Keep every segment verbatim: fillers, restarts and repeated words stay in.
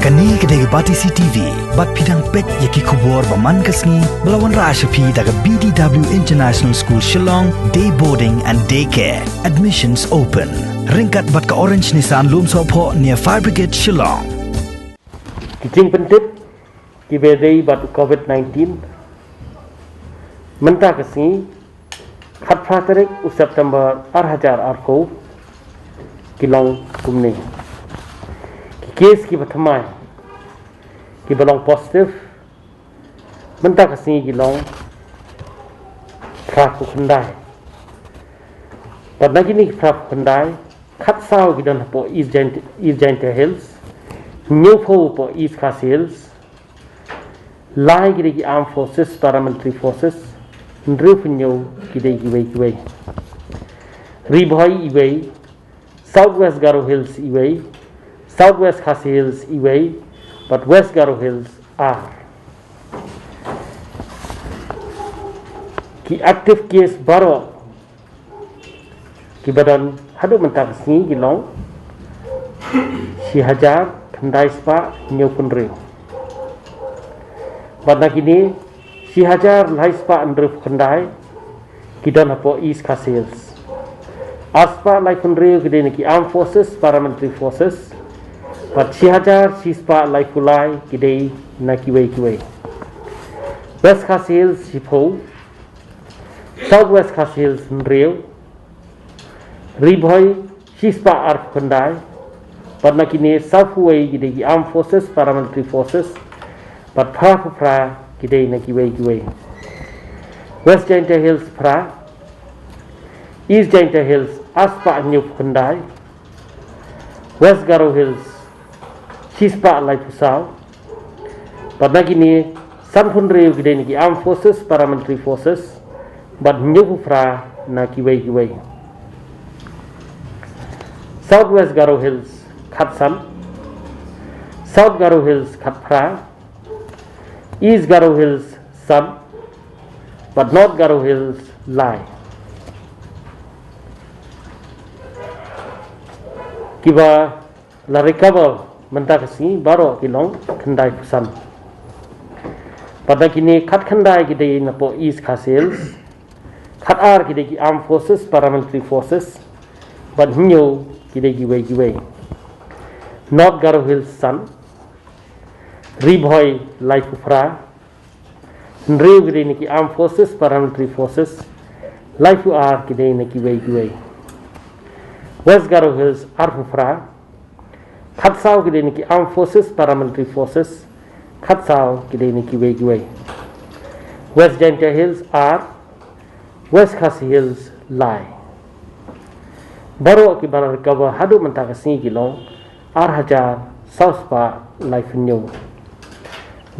Kane ka dei ka Batesi T V, bad phi dang peit ïa ki khubor ba man ka sngi, ba la wanrah sha phi da ka B D W International School Shillong, Day Boarding and Day Care. Admissions open. Ryngkat bad ka Orange Nissan Lumsohphoh near Fire Brigade Shillong. Ki jingpyntip kiba ïadei bad u COVID nineteen. Mynta ka sngi, khatphra tarik u September ar hajar arphew, ki long kumne. Ki case kiba thymmai kiba long positive mynta ka sngi ki long phraphew khyndai. Bad na kine ki phraphew khyndai, khatsaw ki don hapoh East Jaintia, East Jaintia Hills, hynñiewphew hapoh East Khasi Hills, lai ki dei ki Armed Forces, Paramilitary Forces, hynriewphew hynñiew ki dei kiwei kiwei. Ri Bhoi iwei, South West Garo Hills iwei, South West Khasi Hills iwei, bad West Garo Hills ar. Ki active case baroh kiba don haduh mynta ka sngi ki long shi hajar khyndai spah hynñiewphew hynriew. Bad na kine shi hajar lai spah hynriewphew khyndai ki don hapoh East Khasi Hills. Ar spah laiphew hynriew ki dei na ki Armed Forces, Paramilitary Forces. Bad shi hajar shi spah laiphew lai ki dei na kiwei kiwei. West Khasi Hills shiphew, South West Khasi Hills hynriew, Ri Bhoi shi spah arphew khyndai, bad na kine sawphew wei ki dei ki Armed Forces, Paramilitary Forces, bad phraphew phra ki dei na kiwei kiwei. West Jaintia Hills phra, East Jaintia Hills ar spah hynñiewphew khyndai, West Garo Hills shi spah laiphew saw, bad na kine sanphew hynriew ki dei na ki Armed Forces, Paramilitary Forces, bad hynñiewphew phra na kiwei kiwei. South West Garo Hills khatsan, South Garo Hills khatphra, East Garo Hills san, bad North Garo Hills lai. Kiba la recover mynta ka sngi baroh ki long khyndaiphew san. Bad na kine khatkhyndai ki dei napoh East Khasi Hills, khatar ki dei ki Armed Forces, Paramilitary Forces, bad hynñiew ki dei kiwei kiwei. North Garo Hills san, Ri Bhoi laiphew phra, hynriew ki dei na ki Armed Forces, Paramilitary Forces, laiphew ar ki dei na kiwei kiwei. West Garo Hills arphew phra, khatsaw ki dei na ki Armed Forces, Paramilitary Forces, khatsaw ki dei na kiwei kiwei. West Jaintia Hills ar, West Khasi Hills lai. Baroh kiba la recover haduh mynta ka sngi ki long ar hajar saw spah laiphew hynñiew.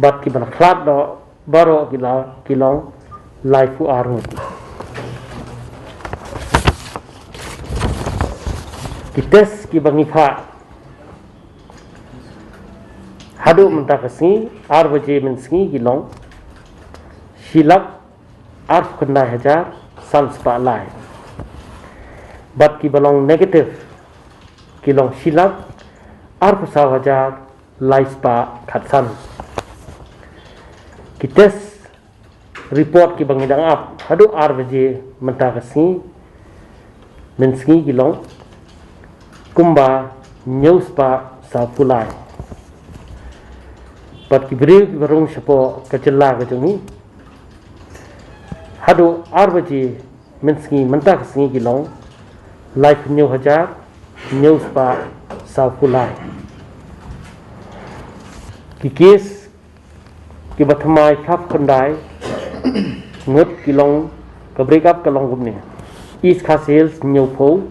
Bad kiba la khlad noh baroh ki la, ki long laiphew ar ngut. Ki test kiba ngi phah haduh mynta ka sngi ar baje mynsngi ki long shi lak arphew khyndai hajar san spah lai. Bad kiba long negative ki long shi lak arphew saw hajar lai spah khatsan. Ki test report kiba ngi dang ap haduh ar baje mynta ka sngi mynsngi ki long kumba hynñiew spah sawphew lai. Bad ki briew kiba rung shapoh ka jylla ka jong ngi haduh ar baje mynsngi mynta ka sngi ki long laiphew hynñiew hajar hynñiew spah sawphew lai. Ki case kiba thymmai phraphew khyndai ngut ki long, ka break up ka long kumne: East Khasi Hills hynñiewphew,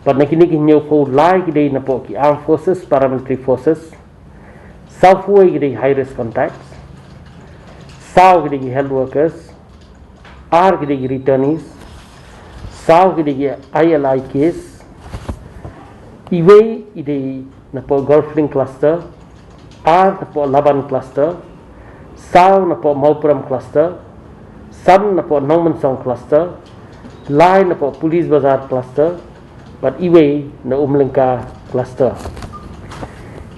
bad na kine ki hynñiewphew lai ki dei napoh ki Armed Forces, Paramilitary Forces, sawphew wei ki dei high risk contacts, saw ki dei ki health workers, ar ki dei ki returnees, saw ki dei ki I L I case, iwei i dei napoh Golf Link cluster, ar napoh Laban cluster, saw napoh Mawprem cluster, san napoh Nongmynsong cluster, lai napoh Police Bazar cluster, bad iwei na Umlyngka cluster.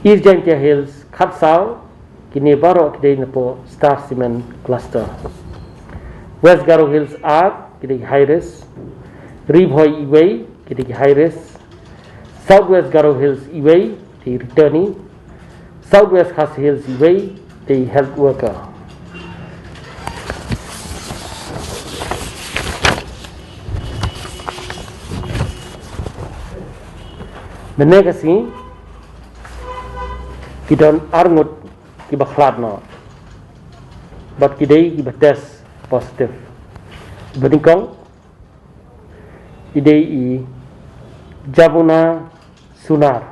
East Jaintia Hills khatsaw, kine baroh ki dei napoh Star Cement Cluster. West Garo Hills ar, ki dei high risk. Ri Bhoi iwei, ki dei high risk. South West Garo Hills iwei, ki dei returnee. South West Khasi Hills iwei, ki dei health worker. Mynne ka sngi ki don arngut kiba khlad noh bad ki dei kiba test positive. Ba nyngkong i dei i Jamuna Sunar,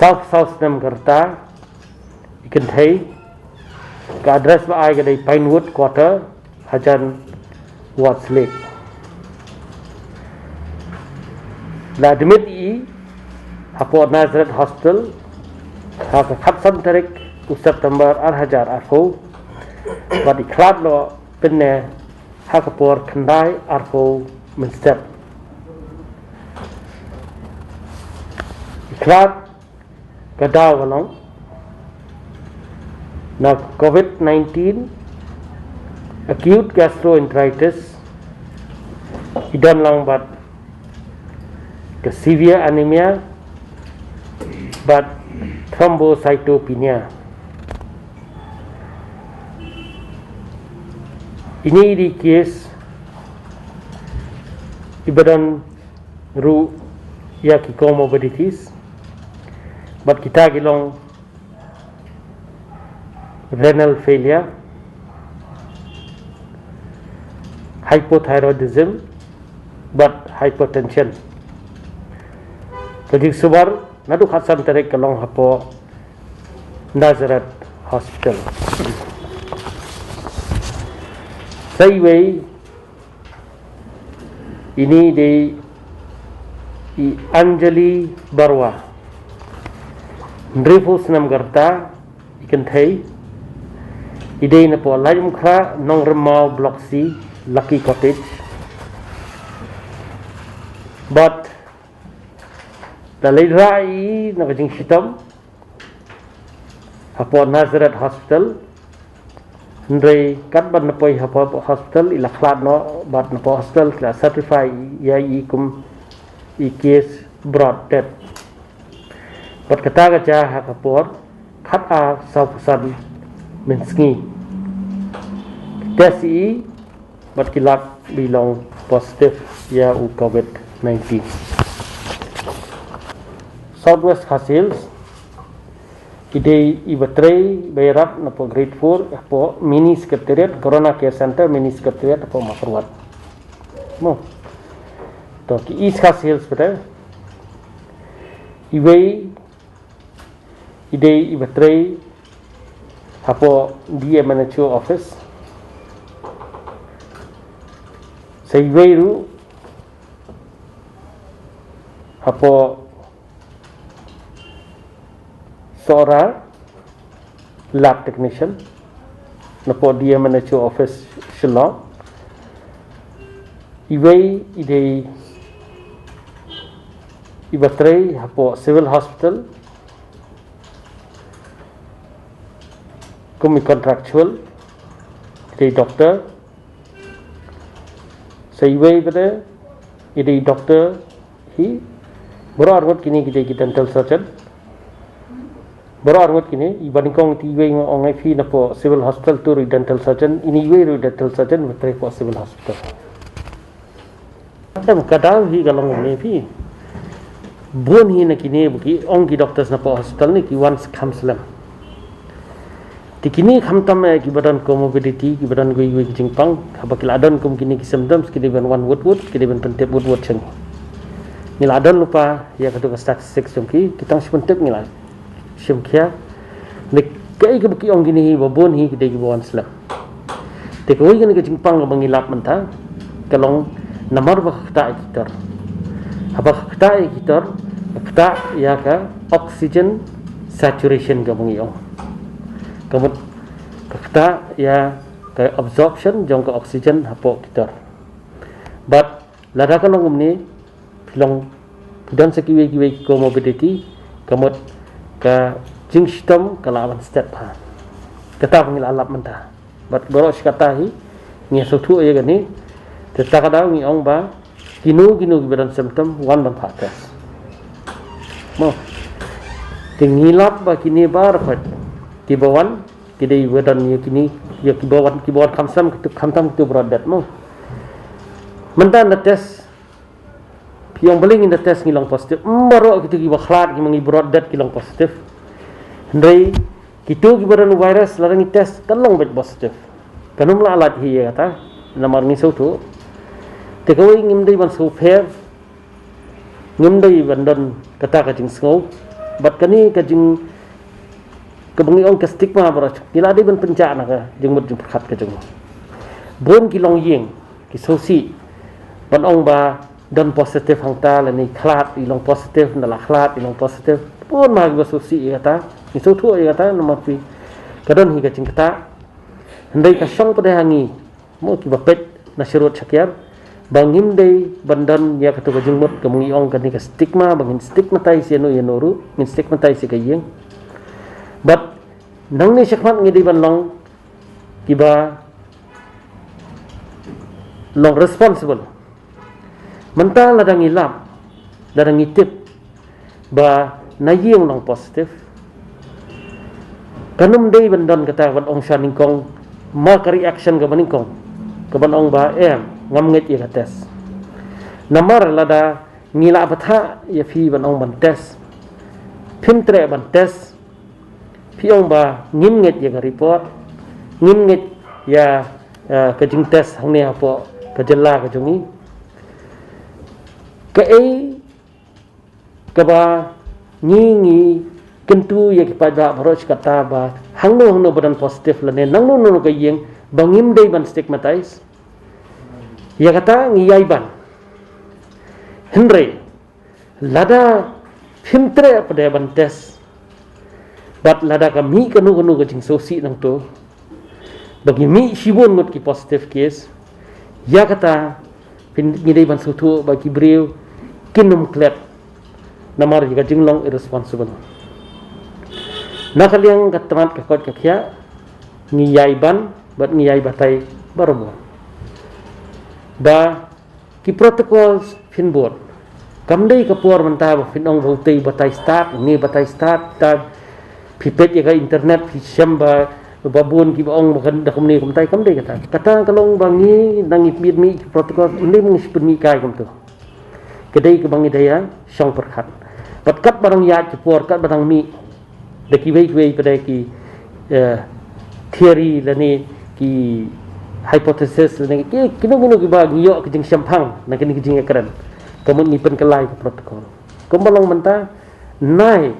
saw saw snem ka rta, i kynthei, ka address ba ai ka dei Pinewood Quarter, hajan Ward's Lake. La admit i hapoh Nazareth Hospital ha ka khatsan tarik u September ar hajar arphew, bad i khlad noh pynne ha ka por khyndai arphew mynstep. I khlad ka daw ka long na COVID nineteen, acute gastroenteritis, i don lang bad ka severe anemia bad thrombocytopenia. Ini i dei case iba don ruh ïa ki comorbidities, bad kita ki long renal failure, hypothyroidism bad hypertension. Ka jingsumar naduh khatsan tarik ka long hapoh Nazareth Hospital. Sa iwei, ini i dei i Anjali Barua, hynriewphew snem ka rta, i kynthei, i dei napoh Laitumkhrah, Nongrymaw, Block C, Lucky Cottage. Bad la leit rah i na ka jingshitom hapoh Nazareth Hospital. Hynrei katba na poi hapoh hospital i la khlad noh, bad napoh hospital ki la certify ïa i kum i case brought death. Bad kata ka jia ha ka por khat ar sawphew san mynsngi. Test i bad ki lap ba i long positive ïa u COVID nineteen. South West Khasi Hills, ki dei iba trei ba ïarap napoh grade four, hapoh Mini Secretariat, Corona Care Center, Mini Secretariat, hapoh Mawkyrwat. Mo. To ki East Khasi Hills pat, iwei i dei iba trei hapoh D M N H O office. Sa iwei ruh hapoh Sohra, lab technician napoh D M N H O office Shillong. Iwei i dei iba trei hapoh Civil Hospital kum i contractual, i dei doctor. Sa iwei pat i dei doctor hi. Baroh arngut kine ki dei ki dental surgeon. Baroh arngut kine, iba nyngkong te iwei nga ong ïa phi napoh Civil Hospital te ruh i dental surgeon, ini iwei ruh i dental surgeon, ba trei hapoh Civil Hospital. Em, ka daw hi ka long kumne phi. Bun hi na kine ba ki ong ki doctors napoh hospital ne ki wan kham slem. Te kine khamtam, eh, kiba don comorbidity, kiba don kiwei kiwei ki jingpang, haba ki la don kum kine ki symptoms, ki dei ban wan wut wut, ki dei ban pyntip wut wut sha ngi. Ngi la don lypa ïa katu ka statistics jong ki, ki tang shu pyntip ngi la shim khia. Ne kaei kaba ki ong kine hi ba bun hi ki dei kiba wan slem. Te kawei kane ka jingpang kaba ngi lap mynta ka long namar ba ka ktah ïa ki tor. Haba ka ktah ïa ki tor, ka ktah ïa ka oxygen saturation kaba ngi ong. Ka mut ka ktah ïa ka absorption jong ka oxygen hapoh ki tor. Bad lada ka long kumne, phi long, phi don sa kiwei kiwei ki comorbidity, Ka mut ka jingshitom ka lah ban stet bha. Kata ba ngi la lap mynta. Bad baroh shi katta hi ngi sngewthuh ïa kane. Te kata ka daw ngi ong ba kino kino kiba don symptom wan ban phah test. Mo. Te ngi lap ba kine baroh kiba wan ki dei ba don ïa kine, ïa kiba wan, kiba wan khamtam kito, khamtam kito ba rot det mo. Mynta ynda test, phi ong balei ngin da test ngi long positive. Em, baroh kito kiba khlad kiba ngi ba rot det ki long positive. Hynrei kito kiba don virus lada ngi test kan long beit positive. Kan ym lah lait hi ïa kata. Namar ngi sngewthuh. Te kawei ngim dei ban sngewpher. Ngim dei ban don kata ka jingsngew. Bad kane ka jing, kaba ngi ong ka stigma baroh ngi la dei ban pynjah na ka jingmut jingpyrkhat ka jong ngi. Bun ki longïing ki sngewsih ban ong ba don positive hangta lane khlad i long positive, ynda la khlad i long positive. Bun ma kiba sngewsih ïa kata, ngi sngewthuh ïa kata namar phi, ka don hi ka jingkata. Hynrei ka shong pat ha ngi mo kiba peit na sharud shakiar ba ngim dei ban don ïa kato ka jingmut kaba ngi ong kane ka stigma, ba ngin stigmatize ïano ïano ruh, ngin stigmatize ïa ka ïing. Bad nangne shakhmat ngi dei ban long kiba long responsible. Mynta lada ngi lap, lada ngi tip ba na ïing long positive, kan ym dei ban don kata ban ong sha nyngkong, ma ka reaction kaba nyngkong kaban ong ba em, ngam ngeit ïa ka test. Namar lada ngi la bthah ïa phi ban ong ban test, phim treh ban test, phi ong ba ngim ngeit ïa ka report, ngim ngeit ïa, ïa ka jingtest hangne hapoh ka jylla ka jong ngi. Kaei kaba ngi, ngi kyntu ïa ki paidbah baroh shi katta ba hangno hangno ba don positive lane nangno nangno ka ïing ba ngim dei ban stigmatize. Ïa kata ngi ïai ban. Hynrei lada phim treh pat ban test, bad lada ka mih kano kano ka jingsngewsih nangto, ba ki mih shibun ngut ki positive case, ïa kata phin, ngi dei ban sngewthuh ba ki briew kin ym klet namar ïa ka jinglong irresponsible. Na ka liang ka tnat ka koit ka khiah ngi ïai ban bad ngi ïai batai barabor ba ki protocols phin bud. Kam dei ka por mynta ba phin ong ba utei batai stad, ne batai stad, ta phi peit ïa ka internet phi shem ba, ba bun kiba ong ba kan da kumne kumtai, kam dei kata. Kata ka long ba ngi nang ïa pynmih ki protocol, ym dei ba ngi pynmih kai kumto. Ka dei kaba ngi da ïa shong pyrkhat. Bad katba dang ïaid ki por, katba dang mih da kiwei kiwei pat ki, eh, theory lane ki hypothesis lane ki, kino kino kiba ngi ïoh ka jingshemphang na kine ki jingïakren. Ka mut ngi pynkylla ïa ka protocol. Kumba long mynta, nai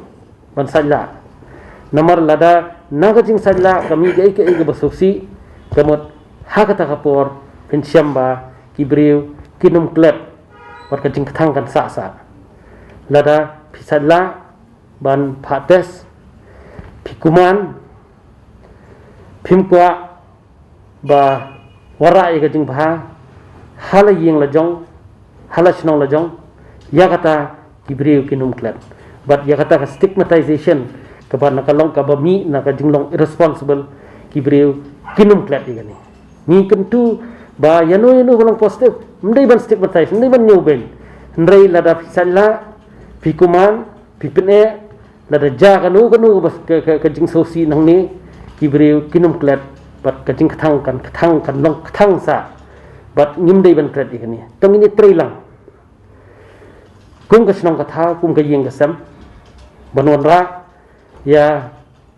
ban sait lah. Namar lada na ka jingsait lah ka mih kaei kaei kaba sngewsih, ka mut ha kata ka por phin shem ba ki briew kin ym klet bad ka jingkthang kan sah sah. Lada phi sait lah ban phah test, phi kuman, phim kwah ba wanrah ïa ka jingbha ha la ïing la jong, ha la shnong la jong, ïa kata ki briew kin ym klet. Bad ïa kata ka stigmatization kaba na ka long kaba mih na ka jinglong irresponsible, ki briew kin ym klet ïa kane. Ngi kyntu ba ïano ïano ba long positive, ym dei ban stigmatize, ym dei ban ñiewbeiñ. Hynrei lada phi sait lah, phi kuman, phi pyneh, lada jia kano kano ka, ka, ka, ka jingsngewsih nangne, ki briew kin ym klet bad ka jingkthang kan, kthang kan long kthang sah. Bad ngim dei ban klet ïa kane. To ngin ïatrei lang kum ka shnong ka thaw, kum ka ïing ka sem, ban wanrah ïa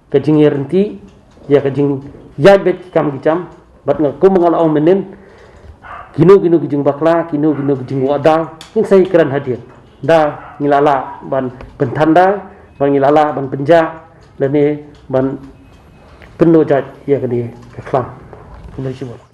ka jingïaryntih, ïa ka jingïaid beit ki kam ki jam. Bad nga kum nga la ong mynnin, kino kino ki jingbakla, kino kino ki jingwad daw, ngin sa ïakren hadien. Da ngi la lah ban pynthan da, bad ngi la lah ban pynjah lane ban pynnoh jait ïa kane ka khlam. Khublei shibun.